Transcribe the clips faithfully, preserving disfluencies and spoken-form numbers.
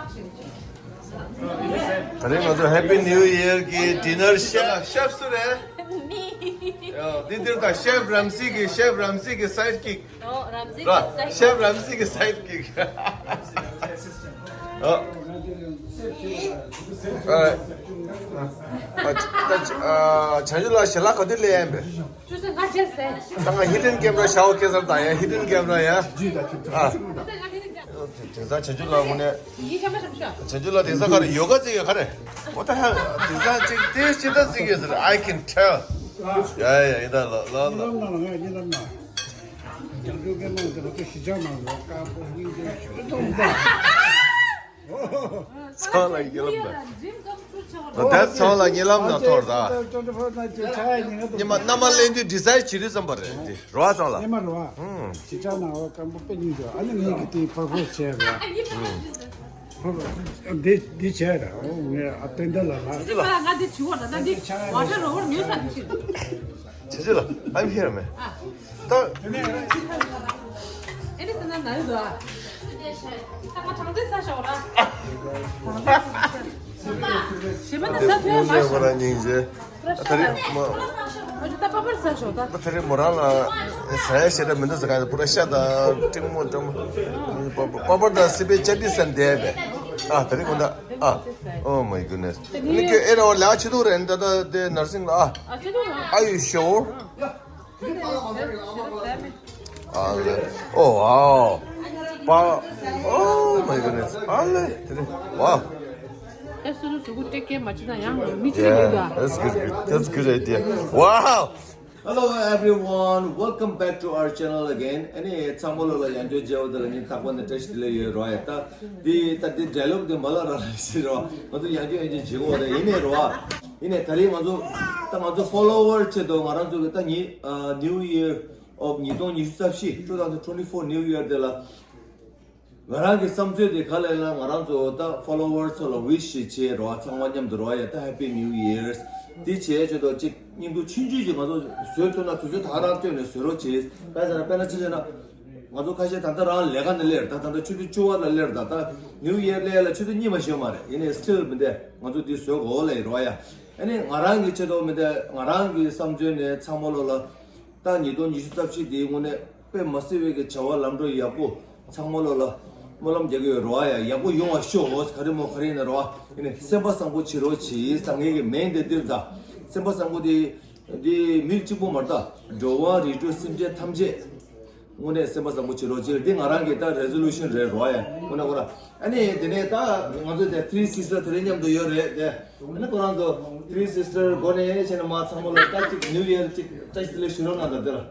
ད་རིང་ང་ཚོ་Happy New Year གི་dinner chef chef སུ་རེད། ནི། ཡ། འདི་འདིར་ད་chef Ramsey གི chef Ramsey གི་sidekick ཨོ། རམ་སི་ར། གི་སའི་chef Ramsey གི་sidekick ཨ། ཨ། ཨ། ད་ཨ། བྱང་ཆུབ་ལགས་ཞལ་ལག་ག་དུས་ལེན་ཡིན་པས། ཆུ་ཚོད་ལྔ་བརྒྱ་ཟེར། ད་ང་hidden camera ཞའོ་ཁེ་སར་དང་ཡ་hidden camera ཡ། ཨ། དེང་སང་བྱང་ཆུབ་ལགས་དངོས་གནས། ཡིན་ཤ་མ་ཤ་མ་ཤ། བྱང་ཆུབ་ལགས་དེང་སང་ག་རེ་ཡོ་ག་རྩེ་ཡོད་ག་རེ། What the hell དེང་སང་ཅིག་དེ་ཤེས་ད་རྩེ་གི་ཟེར། I can tell. ཡ་ཡ་ཡིན་ད་ལ་ལ་ལ། ཉེ་ལམ་ན་ང་ཉེ་ལམ་ན། བྱང་ཆུབ་སྐྱེས་མ་དེ་ང་ཚོ་གཞིས་ཆགས་ནང་ལ་དཀར་པོ་སྙིང་རྗེ་ཞུ་མཐོང་ད། ཚང་ལ་ཉེ་ལམ་ན། ད་ཚང་ལ་ཉེ་ལམ་ན་ཐོར་ད། ཉི་མ་མནའ་མ་ལེན་དུས་decide བྱེད་དུས་ཙམ་པ་རེད་འདི་རོ་ཨ་ཚང་ལ། ཉི་མ་རོ་ཨ། ཧུམ། གཞིས་ཆགས་ནང་ལ་དཀར་པོ་དཔེ་སྙིང་རྗེ། ཨ་ནི་ངས་གི་དེའི་propose བྱས་རོ་ཨ། འདི་འདི་བྱས་ར། ཨོ་ངས་ཨ་ཏན་ཏན་ལ་ལ། ང་འདི་བྱིའུ་ན་ད་འདི་ཝ་ཊར་རོ་ཝར་ཉོས་ས་འདི་བྱེད། ཆེ་ཆེ་ལ། I'm here man. ད། ཨེ་ནི་ཟེར་ན་ན་ཡོད་ཨ། ད་ང་གྲང་ཚད་ས་ཞོག་ར། གྲང་ཚད་ས་ཞོག་ཞེ་མ་ན་ས་ཐོན་མ་ཞོག་ར་སྙིང་རྗེ། ད་རེས་མོ། ཨ་ཅོ་ད་པ་པར་ས་ཞོག་ད། ད་རེས་མོ་རང་ལ་ཟ་ཡ་ཞེ་དྲག་མི་འདུག་ཟེར་ག་པུ་ར་ཤ་དང་ཀྲིང་མོ་ཀྲིང་མོ། པ་པར་དང་སི་པའི་ཅ་ཏི་ཟན་དེ་བས། ཨ་ད་རེས་ཁོ་ད། ཨ། Oh my goodness. ནི་ཁྱོད་ཨེ་ར་བ་ལ་ཆི་དུ་རེད་ད་ད་དེ་nursing ལ་ཨ། ཨ་ཆི་དུ་ར། Are you sure? ཨ་ལེ། Oh wow. པ། Oh my goodness. ཨ་ལེ། དེ་རེད། Wow. ཨེ་སུ་རུ་སུ་གུ་ཏེ་ཀེ་མ་ཅི་ད་ཡང་མི་ཅི་རེད་ད། Yeah, that's good, good. That's good idea. Wow. Hello everyone, welcome back to our channel again. ཨ་ནི་ཚང་མ་ལོ་ལ་ཡང་བསྐྱར་མཇལ་བ་དེ་ལ་ངས་ཐག་པ་ནས་བཀྲ་ཤིས་བདེ་ལེགས་ཡོད་རོགས་ཡ། ད་འདི་ད་འདི་dialogue དེ་མ་ལ་ར་ལ་ཞིག་རོགས། ང་ཚོ་ཡང་བསྐྱར་ཡང་བསྐྱར་བྱེད་དགོས་རེད། ཡིན་ནའི་རོགས། ཡིན་ནའི་ད་རེས་ང་ཚོ་ད་ང་ཚོ་follower ཆེད་དུ་ང་རང་ཚོ་གི་ད་ཉི་ཨ་New Year of ཉིས་སྟོང་ཉི་ཤུ་རྩ་བཞི two thousand twenty-four New Year དེ་ལ། ང་རང་གི་བསམ་ཚུལ་དེ་ག་ལས་ལ་ང་རང་ཚོ་ད་follower ཚོ་ལ་wish ཞིག་བྱེད་རོགས། ཚང་མ་མཉམ་དུ་རོགས་ཡ། ད་Happy New Year's དེ་བྱས་ཆེད་དུ་གཅིག་སྙིང་སྡུག་ཆུང་ཆུང་ཅིག་ང་ཚོ་བཟོས་ཐུབ་ན་དུས་ཚོད་ད་ག་རང་བཏོན་ནས་བཟོ་རོགས་བྱེད། དཔེ་ཟེར་ན་དཔེར་ན་ཅི་ཟེར་ན། ང་ཚོ་ཁ་ཤས་ད་ལྟ་རང་ལས་ཀ་ནས་སླེབས། ད་ད་ལྟ་ཆུ་ཚོད་བཅུ་པ་ལ་སླེབས། ད་ད་New Year སླེབས་ལ་ཆུ་ཚོད་གཉིས་མ་ཤོར་མ་རེད། ཡིན་ནའི་still མི་འདས་ང་ཚོ་འདི་བཟོ་དགོས་ལ་ཡིན་རོགས་ཡ། ཨ་ནི་ང་རང་གི་ཆེད་དུ་མི་འདས་ང་རང་གི་བསམ་ཚུལ་ནས་ཚང་མ་ལོ་ལ། ད་ཉིས་སྟོང་ཉི་ཤུ་རྩ་བཞི་འདིའི་དངོས་གནས་དཔེ་མ་སྲིད་པའི་གི་བྱ་བ་ལམ་འགྲོ་ཡག་པོ་ཚང་མ་ལོ་ལ་སྨོན་ལམ་རྒྱག་གི་ཡོད་རོགས་ཡ། ཡག་པོ་ཡོང་བ་ཤོག་ག་རེ་མོ་ག་རེ་ཡིན་ན་རོགས། ཡིན་ནའི་སེམས་པ་བཟང་པོ་བྱེད་རོགས་གྱིས། ད་ངེད་ཀྱི་main དེ་འདིར་ད་སེམས་པ་བཟང་པོ་དེ་འདི་མི་གཅིག་པོ་མ་རེད། ད་འགྲོ་བ་རིགས་དྲུག་སེམས་ཅན་ཐམས་ཅད་དངོས་གནས་སེམས་པ་བཟང་པོ་བྱེད་རོགས་གྱིས། འདི་ང་རང་གི་ད་resolution རེད་རོགས་ཡ། དངོས་གནས་ཁོ་ར་ཨ་ནི་དེ་ནས་ད་ང་ཚོ་དེ་three sister དེ་རིང་མཉམ་དུ་ཡོད་རེད་དེ། ཨ་ནི་ཁོ་རང་ཚོ་three sister སྒོ་ནས་བྱས་ན་མ་ཚང་མ་ལ་ད་ཅིག་New Year ཅིག་བཀྲ་ཤིས་བདེ་ལེགས་ཞུ་རོགས་གནང་དང་དེ་ལ།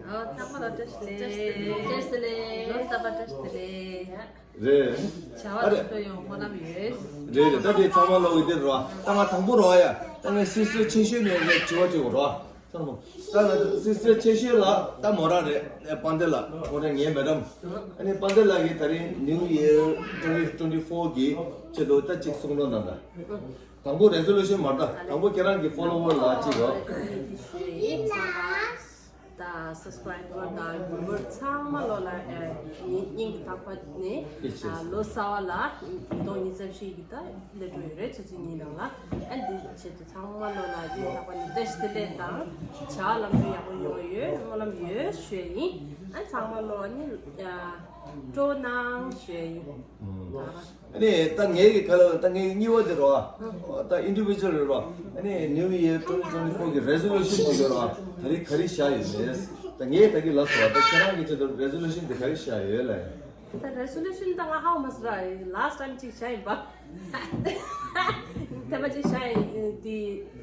ཨོ་ཚང་མ་ལ་བཀྲ་ཤིས་བདེ་ལེགས། བཀྲ་ཤིས་བདེ་ལེགས། ལོ་གསར་པ་བཀྲ་ཤིས་བདེ་ལེགས། རེད། བྱ་བ་ཨ་རེད། ཆེན་པོ་ཡོང་སྨོན་ལམ་ཡོད། རེད་རེད། ད་དེ་ཚང་མ་ལོག་གི་དེ་རོ། ད་ང་དང་པོ་རོ་ཡ། ད་ངའི་sister ཆེ་ཤོས་ནས་ངས་དྲི་བ་དྲི་དགོས་རོ། ཚང་མ། ད་ང་sister ཆེ་ཤོས་ལ་ད་མོ་རང་རེད། ཨེ་དཔལ་ལྡན་ལགས་ཁོང་རེད། ངའི་madam། ཨ་ནི་དཔལ་ལྡན་ལགས་ཀྱིས་ད་རིང་New Year twenty twenty-four གི་ཆེད་དུ་ད་ཅིག་གསུང་རོགས་གནང་དང་། དང་པོ་resolution མ་རེད། ད་དང་པོ་ཁྱེད་རང་གི་follower ལ་ཅིག་ཡོད། ད་subscriber དང་viewer ཚང་མ་ལོ་ལ་ཨ་སྙིང་གི་ཐག་པ་ནས་ཨ་ལོ་གསར་པ་ལ་ཉིས་སྟོང་ཉི་ཤུ་རྩ་བཞི་གི་ད་སླེབས་འགྲོ་ཡོད་རེད། ཆུ་ཚོད་གཉིས་ནང་ལ་ཨ་འདི་ཆེད་དུ་ཚང་མ་ལོ་ལ་སྙིང་ཐག་པ་ནས་བཀྲ་ཤིས་བདེ་ལེགས་དང་བྱ་བ་ལམ་འགྲོ་ཡག་པོ་ཡོང་བ་ཡོད་སྨོན་ལམ་ཡོད་ཞུ་ཡ་ཡིན། ཨ་ཚང་མ་ལོ་ནི་ཨ་སྤྲོ་གནང་ཞུ་ཡ་ཡིན། ཨ་ནི་ད་ངའི་གི་ག་ལ་ད་ངའི་གཉིས་པ་དེ་རོ། ད་individual རེད་རོ། ཨ་ནི་New Year twenty twenty-four གི་resolution དེ་ཡོད་རོ། ད་རེས་ག་རེ་བཞག་ཡོད་མེད། ད་ངས་ད་གི་ལབ་སོང་བ། ད་ཁྱེད་རང་གི་ཆེད་དུ་resolution དེ་ག་རེ་བཞག་ཡོད་ལ་ཡིན། ད་resolution ད་ང་ཧ་གོ་མ་སོང་ར། last time ཅིག་བཞག་ཡིན་པ། ཐེངས་མ་ཅིག་བཞག་ཡིན་དེ་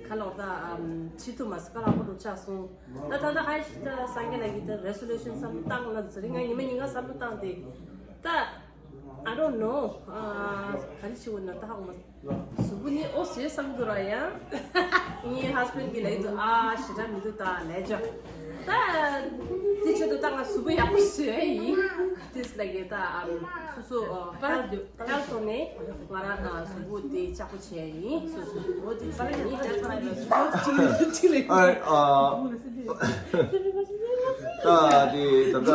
ག་ལོག་ད་བྱེད་ཐུབ་མ་སོང་། ཁ་ལག་པོ་རུ་ཆགས་སོང་། ད་ད་ད་ཧ་ད་སངས་རྒྱས་ལགས་ཀྱིས་ད་resolution བསམ་བློ་བཏང་ན་ཟེར་ང་ཉི་མ་ཉིན་གང་བསམ་བློ་བཏང་སྟེ་ད། I don't know. ཨ་ག་རེ་བྱེད་དགོས་ན་ད་ཧ་གོ་མ། གཟུགས་པོ་ནི་ཨོ་ཟེར་བསམ་འདུག་ར་ཡ། ངའི་husband གྱིས་ལབ་འདུག་ཨ་ཞེ་དྲག་མི་འདུག་ད་ལས་ཅོ། ད་དེ་ཆེད་དུ་ད་ང་གཟུགས་པོ་ཡག་པོ་བཟོས་ཡིན། ག་དུས་ལ་གི་ད་ཨམ་སོ་སོ་ཨ་health health ཐོག་ནས་ང་རང་ཨ་གཟུགས་པོ་དེ་ལྕགས་པོ་བྱས་ཡིན། སོ་སོ་འོ་དེ་བྱས་ཡིན། ད་ད་ང་གཟུགས་པོ་ཅི་ལས་ཅི་ལས། ཨ་ཨ་ད་དེ་ད་ད།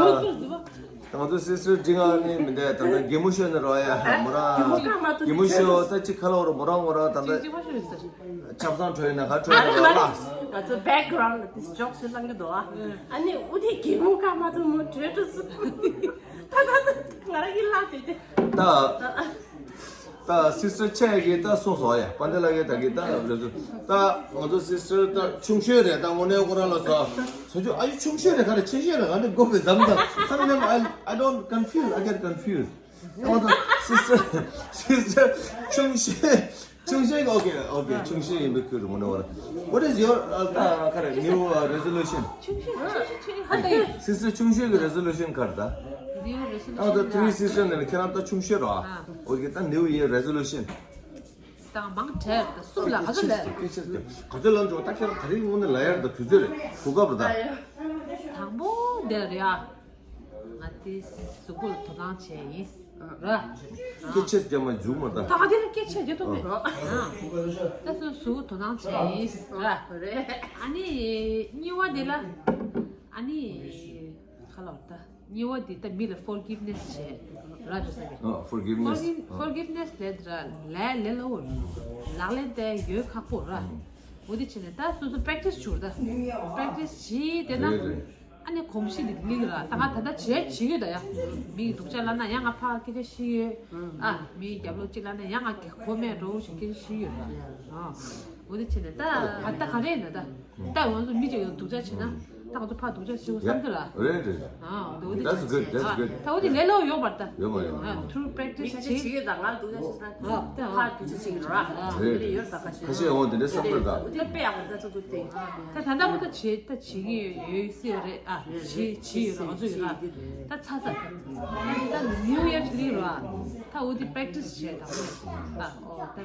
ད་ང་ཚོ་སི་སི་ཊར་འབྲི་ང་ནི་མི་འདས་ད་ལྟ་གད་མོ་ཤོར་ནས་རོ་ཡ་མོ་རང་། གད་མོ་ཤོར་ད་ཅི་ཁ་ལོ་རོ་མོ་རང་མོ་རང་ད་ལྟ་ཆབ་གསང་གྲོལ་ན་ག་གྲོལ་ན་རོ་ལ། ང་ཚོ་བེག་གྷ་རའུན་ཌ་ལ་དིས་ཇོག་སི་བཏང་གི་འདུག་ཨ་ནི་འུ་དེ་གད་མོ་ཀ་མ་ཐུབ་མོ་གྲོལ་འགྲོ་སོང་། ད་ད་ད་ང་རང་གི་ལ་དེ་དེ་ད། ད་སི་སི་ཊར་ཆེ་གི་ད་སོང་སོང་ཡ་པན་ཏེ་ལ་གི་ད་གི་ད་རེ་ཟུ་ད་ང་ཚོ་སི་སི་ཊར་ད་ཆུང་ཤོས་རེད། ད་དངོས་གནས་ཁོ་རང་ལ་ཟ་ཟ་ཆུ་ཨ་ཡུ་ཆུང་ཤོས་རེད། ག་རེ་ཆེ་ཤོས་རེད། ག་ནས་དགོ་པའི་ཟམ་ད་ས་ནས་I I don't confuse, I get confused. ང་ཚོ་སི་སི་ཊར་སི་སི་ཊར་ཆུང་ཤོས་ཆུང་ཤོས་གི་ཨོ་ཀེ་ཨོ་ཀེ་ཆུང་ཤོས་ཡིན་པའི་ཁུལ་དུ་དངོས་གནས་ཁོ་རང་། What is your uh, ད་ག་རེ་new uh, resolution? ཆུང་ཤོས་ཆུང་ཤོས་ཆུང་ཤོས་ཧ་ད་ཡིན། སི་སི་ཊར་ཆུང་ཤོས་ཀྱི་རེ་ཟོ་ལུ་ཤན་ག་རེ་ད། New resolution ཨ་ད་ཐི་རི་སི་སི་ཊར་ནས་ཁྱེད་རང་ད་ཆུང་ཤོས་ར། ཨོ་ཀེ་ད་new year resolution། དང་མང་བྲལ་ད་གསུམ་ལ་ག་ཚོད་ལས། སྐད་ཆ་སྐད་ཆ་ག་ཚོད་ལ་འགྲོ་ད་ཁྱེད་རང་ག་རེ་དངོས་གནས་ལ་ཡར་ད་དུས་ཚོད་རེད་གོ་སྐབས་རེད་ད། དང་པོ་འདིར་ཡ། ང་དེ་གཟུགས་པོ་ལ་དོ་སྣང་བྱས་ཡིན་ར། སྐད་ཆ་རྒྱབ་མ་འཇུག་མ་ད། ད་ག་དེ་ལ་སྐད་ཆ་རྒྱབ་ཐུབ་མེད། ད་སོ་སོ་དོ་སྣང་བྱས་ཡིན་ར། རེད། ཨ་ནི་གཉིས་པ་དེ་ལ་ཨ་ནི་ཁ་ལོ་ད། གཉིས་པ་འདི་ལྟ་མི་ལ་forgiveness་བྱས་ར་འདུག་ས་རེད། ཨ་forgiveness། Forgive- ཨ། Forgiveness་ལས་ར་ལས་ལས་ལོ་ལག་ལེན་དེ་ཡོད་ཁག་པོ་ར། འོ་དེ་བྱས་ནས་ད་སོ་སོ་practice་བྱུར་ད་practice་བྱས་དེ་ན་རེད་རེད། ཨ་ནི་གོམས་གཤིས་འདི་ལིག་ར་ད་ང་ད་ལྟ་བྱས་བྱེད་ཡོད་ད་ཡ། མི་སྡུག་ཅག་ལབ་ན་ཡང་ང་ཕར་སྐད་ཆ་བཤད་ཡོད། ཨ་མི་རྒྱབ་ལོགས་གཅིག་ལབ་ན་ཡང་ང་གོ་མེད་འགྲོ་ཞིག་སྐད་ཆ་བཤད་ཡོད་ར། ཨ་འོ་དེ་བྱས་ནས་ད་ད་ག་རེ་ཡིན་ན་ད། ད་ང་ཚོ་མི་གཅིག་ཡང་སྡུག་ཅག་བྱེད་ན་ད་ང་ཚོ་ཕར་སྡུག་ཅག་བྱེད་དགོས་བསམ་གི་ར། རེད་རེད། ཨ་འོ་དེ་That's good, that's good. ད་འོ་དེ་ལས་སླ་པོ་ཡོད་མ་རེད་ད། ཡོད་མ་ཡོད་མ། ཨ་through practice་བྱེད་ཀྱི་ད་ང་སྡུག་ཅག་བྱེད་ན་ཨ་ད་ཨ་ཕར་སྡུག་ཅག་བྱེད་ཀྱི་ར། རེད། དེ་ཡོད་ད་ཁ་ཤས་ཁ་ཤས་འོང་དེ་འདྲ་བསམ་གི་རེད་ད། དེ་དཔེ་ཡག་པོ་ད་ཚོ་གུ་དེ་ད་ད་ལྟ་བུ་ད་བྱེད་ད་བྱེད་ཀྱི་ཡོད་སྲིད་པ་རེད། ཨ་བྱེད་བྱེད་ཡོད་ར་ང་ཚོ་ཡོད་ར། ད་ཚ་ཚ་ད་new year་ལི་ར། ད་འོ་དེ་practice་བྱེད་ད་ཨ་འོ་ད་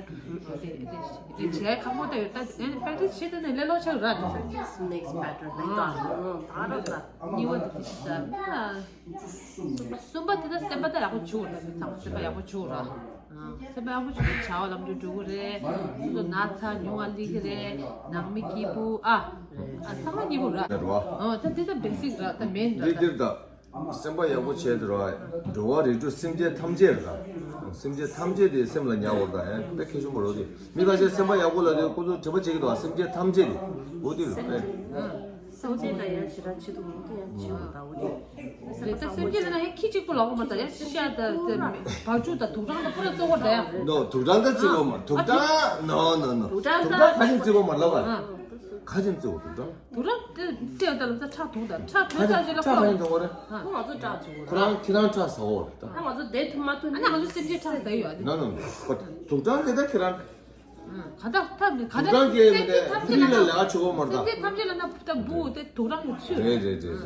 དེ་དེ་དེ་བྱས་ཁག་པོ་ད་ཡོད་ད་ཨེ་practice་བྱེད་དེ་ནས་ལས་སླ་པོ་ཆགས་ར། Practice makes better. ལེགས་ད་ཨང་ད་ར་ད། གཉིས་པ་དེ་དེ་ཞིག་ད་ད། གསུམ་པ་དེ་ད་སེམས་པ་ད་ཡག་པོ་བྱུང་ར། ད་ཚང་མ་སེམས་པ་ཡག་པོ་བྱུང་ར། ཨང་སེམས་པ་ཡག་པོ་བྱུང་ན་བྱ་བ་ལམ་འགྲོ་འགྲོ་གི་རེད། སོ་སོ་ན་ཚ་ཉུང་བ་སླེབས་ཀྱི་རེད། ནང་མི་སྐྱིད་པོ་ཨ་ཨ་ཚང་མ་སྐྱིད་པོ་ར། རེད་བ། ཨང་ད་དེ་ད་basic་ར་ད་main་ར་འདི་ད། འདིར་ད། སེམས་པ་ཡག་པོ་བྱས་ཏེ་རོ། འགྲོ་བ་རིགས་དྲུག་སེམས་ཅན་ཐམས་ཅད་རེད་ད། སེམས་ཅན་ཐམས་ཅད་དེ་སེམས་ལ་ཉར་བར་ད་ཡང་དཔེ་ཁེ་ཤོང་པོ་རོ་དེ། མི་ཁ་ཤས་སེམས་པ་ཡག་པོ་ལ་དེ་ཁོ་ཚོ་དྲི་བ་བྱེད་ཀྱི་འདུག་སེམས་ཅན་ཐམས་ཅད་དེ། འོ་དེ་རེད་དཔེ། སེམས་ཅན་ལ་ཡང་ཞེ་དྲག་བྱེད་དུ་མི་འདུག་ཡང་བྱེད་འོ་ད་འོ་དེ། རེད་ད་སེམས་ཅན་ལ་ཡང་ཁྱི་གཅིག་པོ་ལོག་མ་ད་ཡང་ཤ་ད་དེ་བ་ཕྱུགས་ད་དུག་སྦྲང་ད་པུ་ར་གཙོ་བོ་ད་ཡང་། ནོ་དུག་སྦྲང་ད་བརྩི་གོ་མ་དུག་སྦྲང་ནོ་ནོ་ནོ་དུག་སྦྲང་ད་ཁ་ཅིག་བརྩི་གོ་མ་ལོག་ག་ཁ་ཅིག་བརྩི་གོ་དུག་སྦྲང་། དུག་སྦྲང་དེ་བསད་ཡོད་ད་ལ་ཚ་ཁྲག་འཐུང་ད་ཁྲག་ཁྲག་ཁྲག་ཅིག་ལ་ཁྲག་ཁྲག་ཡིན་འགྲོ་གོ་རེད། ཁོ་ང་ཚོ་ཁྲག་བྱུང་གོ་རེད། ཁོ་རང་ཁྱེད་རང་ཁྲག་ཟ་འོ་རེད་ད། ད་ང་ཚོ་བསྡད་ཐུབ་མ་ཐུབ་ཨ་ནི་ང་ཚོ་སེམས་ཅན་ཁྲག་ཟ་ཡོད་ཨ་ནི། ན་ན་ན་ཁོ་དུག་སྦྲང་དེ་ད་ཁྱེད་རང་། ག་ད་ཐབས་ནི་ག་ད་དུག་སྦྲང་གི་མི་ནས་ཕི་རི་ལ་ལས་ཀ་བྱེད་གོ་མ་རེད་ད། སེམས་ཅན་ཐམས་ཅད་ལ་ན་ད་འབུ་དེ་དུག་སྦྲང་གི་ཚུལ་རེད་རེད་རེད་རེད་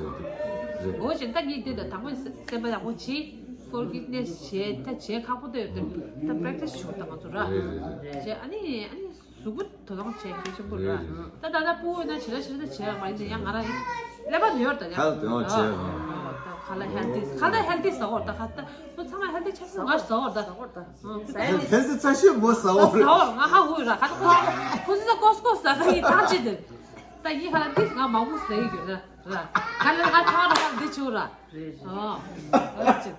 རེད། འོ་ཞེ་ད་ངས་དེ་ད་དང་པོ་སེམས་པ་ཡག་པོ་བྱེད། forgiveness་བྱེད་ད་བྱེད་ཁག་པོ་ད་ཡོད་དེ་ད་practice་བྱུང་ད་ང་ཚོ་ར། རེད་རེད་རེད། བྱེད་ཨ་ནི་ཨ་ནི། གཟུགས་པོ་དོ་སྣང་བྱེད་གལ་ཆེན་པོ་རེད། རེད་རེད་རེད། ད་ད་ལྟ་སྤུ་བོ་ན་བྱེད་ད་བྱེད་ད་བྱེད་མ་ཡིན་ན་ཡང་ང་རང་ཡིན་ཀླད་པ་ནོར་ད་ཡང་། ཧེལ་ཐི་ཡང་བྱེད་ཨ། ད་ཁ་ལ་ཧེལ་ཐི་ཁ་ལ་ཧེལ་ཐི་ཟ་འོར་ད་ཁ་ད་ཁོ་ཚང་མ་ཧེལ་ཐི་ཆགས་སོང་ང་ཟ་འོར་ད། ཧེལ་ཐི་ཚ་ཤོས་མོ་ཟ་འོར། ཟ་འོར་ང་ཧ་གོ་ཡོད་ར་ཁ་ད་ཁོ་ཁོ་ཚོ་ད་ཀོས་ཀོས་ཟ་ཟ་ཡིན་ཐང་ཆད་དེ། ད་ཡིན་ཧ་ལ་ཐིས་ང་མང་པོ་ཟ་ཡི་ཡོད་ར། ར། ག་ལེར་ང་ཚང་མ་འདི་ཆུ་ར། རེད་རེད། ཨ། ཨ་ཅེ།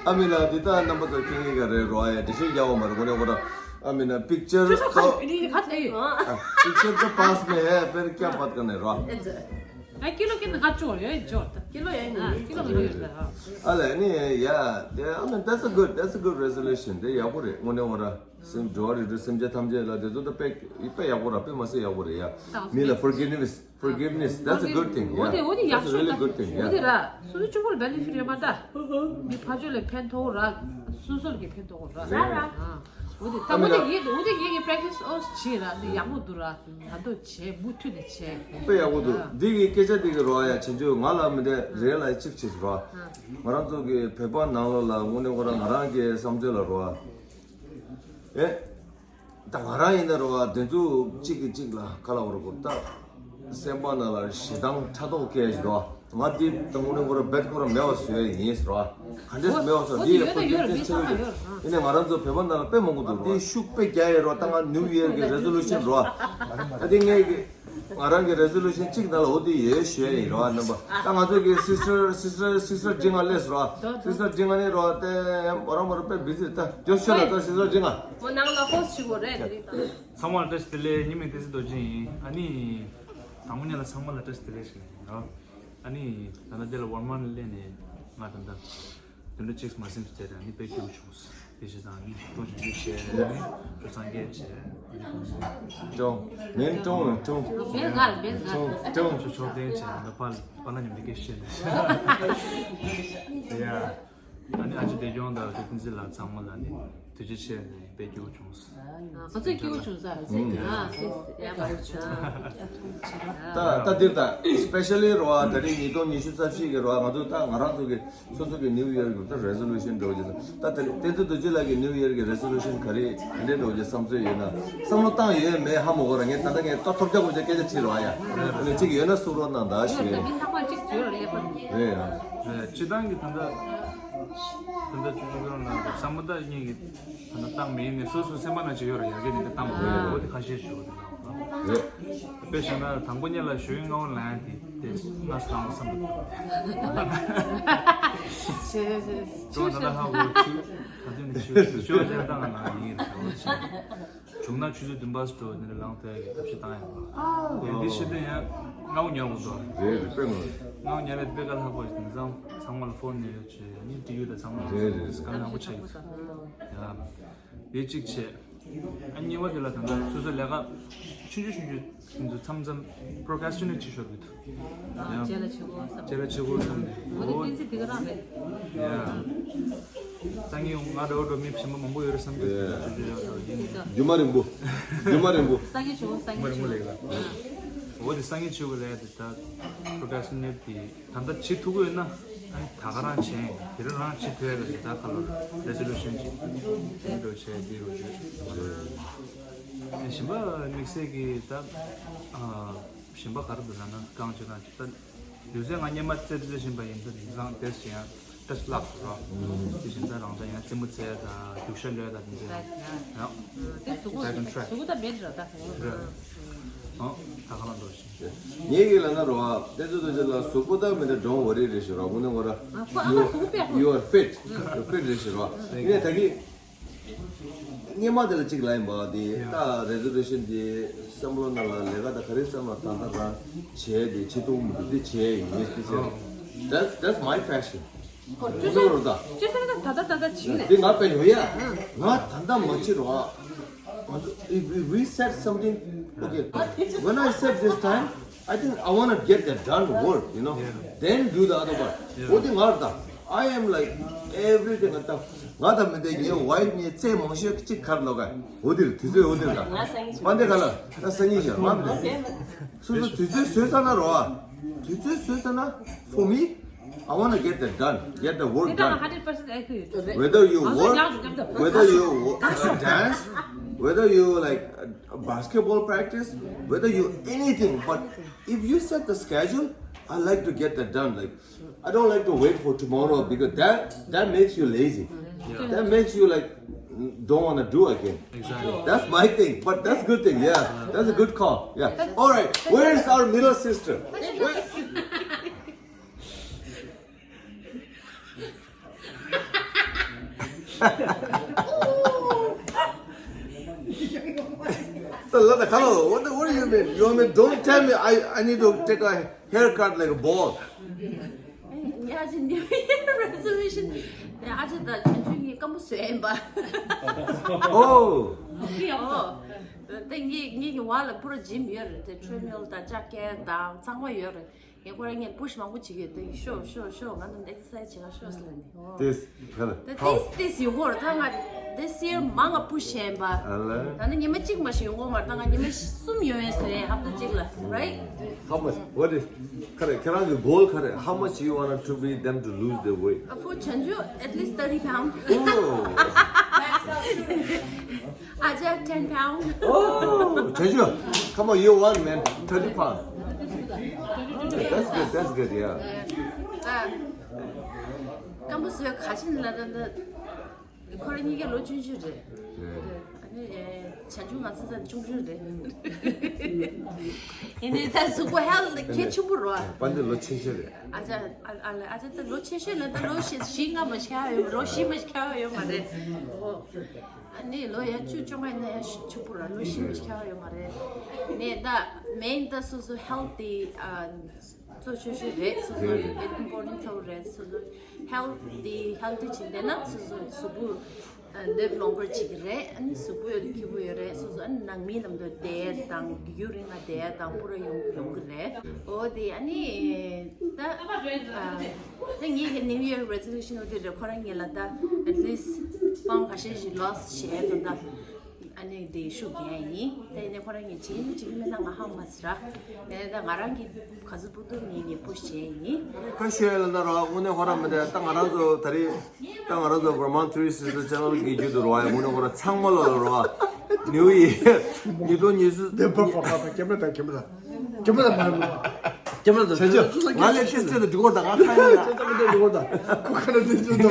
ཨ་མི་ལ་འདི་ད་རྣམ་པ་ཚོ་ཁྱེད་གཉིས་ཀ་རེད་རོ་ཨ་ཡ་འདི་ཤེས་རྒྱ་བ་མ་རེད་ངོ་ནས་ངོ་ར། ཨ་མི་ན་picture ཆུ་ཚོད་ཁ་ཏོ་ཡོད་ནི་ཁ་ཏོ་ཡོད། Picture तो पास में है पर क्या बात करने रहा। ཨ་ཀི་ལོ་ཀི་ནི་ང་ཅོ་ཡོད་ཅོ་ད། ཀི་ལོ་ཡོད་ནི་ཨ་ཀི་ལོ་ཡོད་ད། ཨ་ལ་ནི་ཡ་དེ་I mean that's a good, that's a good resolution དེ་ཡག་པོ་རེད་ངོ་ནས་ངོ་ར། སེམས་འགྲོ་བ་རིགས་དྲུག་སེམས་ཅན་ཐམས་ཅད་ལ་དེ་ཚོ་ད་དཔེ་དཔེ་ཡག་པོ་ར་དཔེ་མ་སྲིད་ཡག་པོ་རེད་ཡ། མི་ལ་forgiveness Forgiveness, that's a good thing. འོ་དེ་འོ་དེ་ཡག་ཤོས་ད། འོ་དེ་ར། སོ་སོ་གཅིག་པོ་ལ་benefit་ཡོད་མ་ད། མི་ཕར་ཕྱོགས་ལ་ཕན་ཐོགས་ར། སོ་སོ་ལ་གི་ཕན་ཐོགས་ར། ར་ར། འོ་དེ་ད་འོ་དེ་ཡིན་འོ་དེ་ཡིན་གི་practice་ཨོ་བྱེད་ར་འདི་ཡག་པོ་འདུག་ར། ད་དོ་བྱེད་མུ་མཐུད་ནས་བྱེད། དཔེ་ཡག་པོ་འདུག་འདི་གི་སྐད་ཆ་འདི་གི་རོ་ཡ་བྱེད་འཇོག་ང་ལ་མི་འདྲ་རེ་ལ་གཅིག་བྱེད་རོ། ང་རང་ཚོ་གི་བོད་པ་ནང་ལོགས་ལ་དངོས་གནས་ཁོ་རང་ང་རང་གི་བསམ་ཚུལ་ལ་རོ། ཨེ། ད་ང་རང་ཡིན་ན་རེད་བ་དེ་ཚོ་གཅིག་གིས་གཅིག་ལ་ག་ལ་བར་གོ་ད། སེམས་པ་ནང་ལ་ཞེ་སྡང་ཕྲག་དོག་སྐྱེ་ཞིག་རེད་བ། ང་འདི་ད་དངོས་གནས་ཁོ་རང་རྦད་ཁོ་རང་མེད་པ་བཟོ་ཡ་ཡིན་ཟེར་བ། ག་འདྲས་སེ་མེད་པ་བཟོ་འདི་ཡི་ཁོ་འདི་ཆེ་བ་ཡིན། ཡིན་ནའི་ང་རང་ཚོ་བོད་པ་ནང་ལ་དཔེ་མང་པོ་འདུག་འདི་ཤུགས་དཔེ་རྒྱག་ཡ་རེད་བ། ད་ང་New Year་གི་resolution་རེད་བ། ད་འདི་ངས་གི་ང་རང་གི་resolution་གཅིག་ནང་ལ་འོ་དེ་ཡོད་ཞུ་ཡ་ཡིན་རོ་ཨ་རྣམ་པ། ད་ང་ཚོ་གི་sister sister sister ཇི་ང་ལས་རོ། sister་ཇི་ང་ནི་རོ་ཨ་དེ་མོ་རང་མོ་རང་དཔེ་busy་ད་རྒྱོ་ཤོད་ལ་ད་sister་ཇི་ང་། མོ་ནང་ལ་host་ཞུ་དགོས་རེད་དེ་རིང་ད། ཚང་མ་ལ་བཀྲ་ཤིས་བདེ་ལེགས། ཉི་མ་བདེ་སྐྱིད་རྡོ་རྗེ་ཡིན། ཨ་ནི་དང་པོ་ཉིད་ལ་ཚང་མ་ལ་བཀྲ་ཤིས་བདེ་ལེགས་ཞུ་ཡ་ཡིན་རོ། ཨ་ནི་ད་ལྟ་འདི་ལ་Walmart་ནས་སླེབས་ནས་ང་ད་ལྟ་དུད་འགྲོ་གཅིག་མ་ཟིན་དུ་བཙལ་ཏེ་ནི་དཔེ་སྐྱིད་པོ་བྱུང་སོང་། དེ་བཞིན་ད་ནི་ཀྲུང་ཞིང་ཆུ་བྱས་ནི་ཀྲུ་སངས་རྒྱས་བྱས། ཀྲུང་མིན་ཀྲུང་ལ་ཀྲུང་བེལ་གར་བེལ་གར། ཀྲུང་ཀྲུང་ཆུ་ཆོག་ལྡན་བྱས་ནི་པཱ་པཱ་ལགས་མཉམ་དུ་སྐད་བཤད་ནས། ཡ། ཨ་ནི་ཨ་ཅེ་བདེ་སྐྱོང་དང་དེ་ཏིན་ཙི་ལགས་ཚང་མ་ལ་ནི་དུས་ཚོད་ཕྱིན་ནས་དཔེ་སྐྱིད་པོ་བྱུང་སོང་། ང་ཚོས་སྐྱིད་པོ་བྱུང་ས་རེད། ཨ་ཨ་ཡ་མ་རེད་བྱུང་། ད་ད་འདིར་ད་especially་རོ་ཨ་ད་རེས་ཉིས་སྟོང་ཉི་ཤུ་རྩ་བཞི་གི་རོ་ཨ་ང་ཚོ་ད་ང་རང་ཚོ་གི་སོ་སོ་གི་New Year་གི་ད་resolution་འགྲོ་རྒྱུ་ད་ད་དེ་ཏིན་ཙི་རྡོ་རྗེ་ལགས་ཀྱི་New Year་གི་resolution་ག་རེ་ག་འདྲས་འགྲོ་རྒྱུ་བསམ་ཚུལ་ཡོད་ན་བསམ་བློ་བཏང་ཡོད་མེད་ཧ་མ་གོ་ར། ངས་ད་ལྟ་ངས་ད་ཐོབ་རྒྱག་དགོས་ཀྱི་སྐད་ཆ་དྲིས་རོ་ཨ་ཡ། ཨ་ནི་གཅིག་ཡོད་ན་གསུང་རོགས་གནང་ད་ཞུ་ཡ་ཡིན། རེད་ཡ། སྤྱི་བཏང་གི་ད་ལྟ་ད་ལྟ་ཅུ་ཅུ་ཀི་རང་ལ་བསམ་བློ་ད་ངས་ཀྱི་ད་ལྟ་བཏང་མེད་ནས་སོ་སོ་སེམས་པ་ནང་ཅིག་ཡོད་ར། ཡ་གི་ནས་ད་བཏང་མ་དགོས་རེད། འོ་དེ་ཁ་ཤས་ཞུ་གི་འདུག་རེད། དཔེ་བཞག་ན་དང་པོ་ཉིད་ལ་ཞུ་ཡིན་ངའོ་ལན་དེ་དེ་ང་སང་བསམ་གི་འདུག་ཅུང་ད་ལྟ་ཧ་གོ་ཆུ་ད་དུས་ནས་ཆུ་ཆུ་ལས་བཏང་ང་ལ་ཡིན་རེད། བྱུང་ན་ཆུ་ཚོད་བདུན་པ་སུ་འགྲོ་ནས་ལངས་ཐལ་གྱི་ཐབས་ཤེས་བཏང་ཡ་ཨ་ཡིན། འདི་ཤེས་དོན་ཡང་ངའོ་ཉོ་དགོས་འདུག་རེད་རེད། དཔེ་མོ་རེད། ངའོ་ཉོ་ལས་དཔེ་དཀའ་ལྷག་པོ་ཡིན། དེང་སང་ཚང་མ་ལ་ཕོན་ནས་ཡོད་ཅེས་ཨ་ནི་ཏི་ཡུ་ད་ཚང་མ་རེད་རེད། སྐར་ནག་པོ་ཆགས་ཡོད། ཡ། དེ་གཅིག་བྱས། ཨ་གཉིས་པ་དེ་ལ་ད་ལྟ་སོ་སོའི་ལས་ཀ་ཆུང་ཆུང་ཆུང་ཆུང་ཚོ་མཚམས་མཚམས་procrastinate་བྱེད་ཤོར་གི་འདུག་ཡང་རྗེས་ལ་བྱེད་དགོས་བསམ། རྗེས་ལ་བྱེད་དགོས་བསམ་ནས། འོ་དེ་ཨོ་ཏིན་ཙི་དེ་ག་རང་རེད། ཡ། སང་ཉིན་ང་འདྲ་བོ་འགྲོ་མི་གཞན་པ་མང་པོ་ཡོད་རེད་བསམ་གི་འདུག་ཡ། ཆུང་ཆུང་ཡོད་འགྲོ་ཡིན། རྒྱུ་མ་རིང་པོ། རྒྱུ་མ་རིང་པོ། སང་ཉིན་བྱེད་དགོས། སང་ཉིན་རྒྱུ་མ་རིང་པོ་བྱེད་ལས་ཀ་དགོས། འོ་དེ་སང་ཉིན་བྱེད་དགོས་ལས་དེ་ད་procrastinate་དེ། ད་ལྟ་བྱེད་ཐུབ་ཀྱི་ཡོད་ན་ཨ་ནི་ད་ག་རང་བྱས་དེ་རིང་རང་བྱེད་ཐུབ་ཡ་ལ་ད་ཁ་ལོ་resolution་ཅིག་འདི་འགྲོ་བྱས་འདི་རུ་བྱས། གཞན་པ་དམིགས་བསལ་གྱི་ད་ཨ་གཞན་པ་ག་རེ་འདུག་ལབ་ན་རྐང་བྱེད་རང་བྱེད་ད་ཡོད་ཚད་ང་སྔོན་མ་རྩེད་རྩེད་བཞིན་པ་ཡིན་ད་དེང་སང་དེ་བྱེད་ཡང་ཏེས་ལག་རོ། དེ་བཞིན་ད་རང་ད་ཡང་རྩེད་མོ་རྩེ་ད་རྒྱུག་ཤར་ལོས་ད་དེ་འདྲ་ཡང་དེ་གཟུགས་པོ་back on track་གཟུགས་པོ་ད་མེད་ར་ད་རེད། ཨོ་ད་ག་ལ་འགྲོ་ཞིག་ངེད་ཀྱི་ལ་ན་རོ་ཨ་དེ་ཚོ་དེ་ཚོ་ལ་གཟུགས་པོ་ད་མི་འདྲ་འགྲོ་འོ་རེ་རེ་ཞིག་རོ་དངོས་གནས་ངོ་ར། ཨ་ཁོ་ཨ་ཁོ་གཟུགས་པོ་you are fit you are fit་རེ་ཞིག་རོ། ཡིན་ནའི་ད་གི་སྔོན་མ་དེ་ལ་གཅིག་ལ་ཡིན་པ་དེ་ད་resolution་དེ་བསམ་བློ་ནང་ལ་ལས་ཀ་ད་ག་རེ་བསམ་ལ་ད་ད་ད་བྱས་དེ་བྱེད་ཐུབ་མི་འདུག་དེ་བྱས་ཡིན་ངེས་དེ་བྱས། That's that's my passion། ཅུ་ཅུ་ད་ཅུ་ཅུ་ད་ད་ད་ད་ད་ཅི་ལས། དེ་ང་དཔེ་ཡོད་ཡ། ང་ད་ད་མ་ཅི་རོ། If we said something, okay, when I said this time, I think I want to get that done work, you know, then do the other part. འོ་དེ་ང་ད་I am like everything ད་ང་ད་མི་དེ་ངའི་wife་ངའི་རྩེད་མང་ཤོས་གཅིག་གར་ལོག་ག་འོ་དེ་རེད། དུས་ཚོད་འོ་དེ་རེད། པ་འདི་ག་ལ་ད་སང་ཉིན་བཞག་ང་མི་དེ་སོ་སོ་དུས་ཚོད་བཟོས་ས་ན་རོ། དུས་ཚོད་བཟོས་ས་ན་for me, I want to get that done, get the work done. Whether you work, whether you wo- dance, whether you like uh, basketball practice, whether you anything. But if you set the schedule, I like to get that done. Like, I don't like to wait for tomorrow because that that makes you lazy. That makes you like don't want to do again. Exactly. That's my thing, but that's good thing. Yeah, that's a good call. Yeah. All right. Where is our middle sister? Where- So, Lada, hello. What, do- what do you mean? You mean don't tell me I, I need to take a haircut like a bald? ཉ་ཅི་New Year resolution. ཨ་ཅེ་ད་ཆུང་ཆུང་གི་སྐམ་པོ་བཟོས་ཡིན་པ། Oh. ཨོ། ད་ངེད་ངེད་ཀྱི་བ་ལ་པུ་ར་gym་ཡོད་རེད། དེ་treadmill་དང་ལྕགས་སྐས་དང་ཚང་མ་ཡོད་རེད། ངས་ཁོ་རང་ངས་push་མང་པོ་བྱེད་ཀྱི་ཡོད། དེ་ཤོ་ཤོ་ཤོ་ང་ཚོ་exercise་བྱེད་ག་ཤོ་ཟེར་ལ་ནི། This ག་ལ། དེ་ཧའོ། This this ཡོང་གོ་ར་ད་ང་this year་མང་ང་push་བྱས་པ། ཨ་ལ། ད་ནི་ཉི་མ་གཅིག་མ་ཞིག་ཡོང་གོ་མ་རེད། ད་ང་ཉི་མ་གསུམ་ཡོང་ཡས་ཟེར་ཧབ་ཏ་གཅིག་ལ་right? How much? What is ག་རེ་ཁྱེད་རང་གི་goal ག་རེ། How much you want to be them to lose their weight? Uh, for Chanju, at least thirty pound. Oh. Aja, ten pound. Oh, Chanju, come on, you want, man, thirty pound. That's good, that's good, yeah. ཨ། སྐམ་པོ་བཟོས་ག་ཤིན་ལ་ད་ད། ཁོ་རང་གཉིས་ཀ་ལོ་ཆུང་ཆུང་རེད། རེད། ཨ་ནི་ཨེ། བྱང་ཆུབ་ང་ཚོ་ཚོ་ཆུང་ཆུང་རེད། ཡིན་ནའི་ད་གཟུགས་པོ་ཧེལ་ཐི་གལ་ཆེན་པོ་རེད། དཔལ་ལྡན་ལོ་ཆེ་ཤོས་རེད། ཨ་ཅག་ཨ་ཨ་ལེ་ཨ་ཅག་ད་ལོ་ཆེ་ཤོས་ལ་ད་ལོ་བཞི་བཞི་ལྔ་མ་ཞིག་ཁྱག་ཡོད། ལོ་བཞི་མ་ཞིག་ཁྱག་ཡོད་མ་རེད། ཨོ། ཨ་ནི་ལོ་ཡ་བཅུ་བཅོ་ལྔ་ཡིན་ན་ཡ་ཆུ་ཆུ་བུར་ལོ་བཞི་མ་ཞིག་ཁྱག་ཡོད་མ་རེད། ནས་ད་མེན་ད་སོ་སོ་ཧེལ་ཐི་ཨ་གཙོ་ཆེ་ཤོས་རེད། སོ་སོ་རེད་རེད། ཨིམ་པོར་ཊན་ཐོག་རེད། སོ་སོ་ཧེལ་ཐི་ཧེལ་ཐི་བྱེད་བསྡད་ན་སོ་སོ་གཟུགས་པོ་ལེབ་ལོང་པར་བྱེད་ཀྱི་རེད། ཨ་ནི་གཟུགས་པོ་ཡོད་སྐྱིད་པོ་ཡོད་རེད། སོ་སོ་ཨ་ནི་ནང་མི་ལམ་དུ་བསྡད་དང་རྒྱུན་རིང་ལ་བསྡད་དང་པུ་ར་ཡོང་ཡོང་གི་རེད། འོ་དེ་ཨ་ནི་ད་ཨ་ད་ངེད་ཀྱི་New Year resolution འོ་དེ་རེད། ཁོ་རང་ངེད་ལ་ད་at least་པའུན་ཁ་ཤས་ཤིག་ལོས་བྱས་དང་ད། ཨ་ནི་དེ་ཤུགས་རྒྱག་ཡིན། དེ་ནས་ཁོ་རང་གིས་བྱེད་ཀྱི་མེད་ན་ང་ཧ་མ་སི་ར། དེ་ནས་ད་ང་རང་གིས་ག་ཚོད་པོ་ཏུ་ངས་ཉེ་པོ་བྱས་ཡིན། ཁ་ཤས་ལ་ན་ར་དངོས་གནས་ཁོ་རང་མི་དེ་ད་ང་རང་ཚོ་ད་རེས་ད་ང་རང་ཚོ་Vermont Three Sisters Channel་གི་རྒྱུད་དུ་རོ་ཨ་དངོས་གནས་ཁོ་རང་ཚང་མ་ལོ་ལ་རོ་ཨ་New Year་ཉིས་སྟོང་ཉི་ཤུ། དེ་པ་པ་པ་པ་ཁྱེད་མ་ད་ཁྱེད་མ་ད། ཁྱེད་མ་ད་མ་རེད། ཁྱེད་མ་ད་ཁྱེད་མ་ད་ང་ལས་ཤེས་ཚད་དུ་འགྲིག་གོ་ད་ང་ཁ་ཡ་ཁྱེད་མ་ད་འགྲིག་གོ་ད་ཁོ་ཁ་ན་དེ་ཚོ་ད་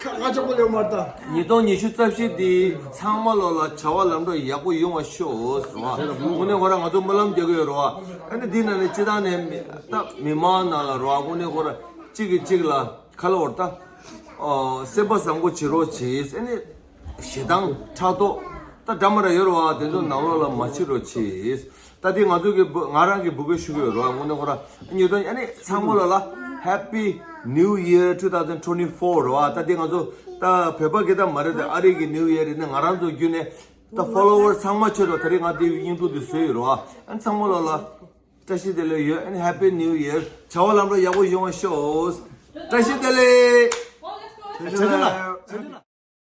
ཁ་ང་ཅོག་པོ་ལེ་མ་ད། ཉིས་སྟོང་ཉི་ཤུ་རྩ་བཞི་འདི་ཚང་མ་ལོ་ལ་བྱ་བ་ལམ་འགྲོ་ཡག་པོ་ཡོང་བ་ཤོག་ཟེར་བ། དངོས་གནས་ཁོ་རང་ང་ཚོ་སྨོན་ལམ་རྒྱག་གི་ཡོད་རེད་བ། ཨ་ནི་འདི་ནང་ནས་སྤྱི་བཏང་ནས་མི་ད་མི་མང་ནང་ལ་རེད་བ། དངོས་གནས་ཁོ་རང་གཅིག་གིས་གཅིག་ལ་ཁ་ལོ་བར་ད་ཨོ་སེམས་པ་བཟང་པོ་བྱེད་རོགས་བྱེད། ཨ་ནི་ཞེ་སྡང་ཕྲག་དོག་ད་འདྲ་མ་འདྲ་ཡོད་རེད་བ། དེ་ཚོ་ནང་ལོགས་ལ་མ་བྱེད་རོགས་བྱེད། ད་དེ་ང་ཚོ་གི་བུ་ང་རང་གི་བུ་གུ་ཞུ་གི་ཡོད་རེད་བ། དངོས་གནས་ཁོ་རང་ཉིས་སྟོང་ཨ་ནི་ཚང་མ་ལོ་ལ་Happy New Year two thousand twenty-four་རེད་བ། ད་དེ་ང་ཚོ་ད་བོད་པ་གི་ད་མ་རེད། ད་ཨ་རི་གི་New Year་ཡིན་ན་ང་རང་ཚོ་བརྒྱུད་ནས་ད་ཕོ་ལོ་ཝར་ཚང་མ་ཆོད་རོགས། ད་རེས་ང་དེ་བི་སྙིང་སྡུག་དེ་བཟོས་ཡོད་རེད་བ། ཨ་ནི་ཚང་མ་ལོ་ལ་བཀྲ་ཤིས་བདེ་ལེགས་ཡོད། ཨ་ནི་Happy New Year། བྱ་བ་ལམ་འགྲོ་ཡག་པོ་ཡོང་བ་ཤོག། བཀྲ་ཤིས་བདེ་ལེགས། བཀྲ་ཤིས་བདེ་ལེགས།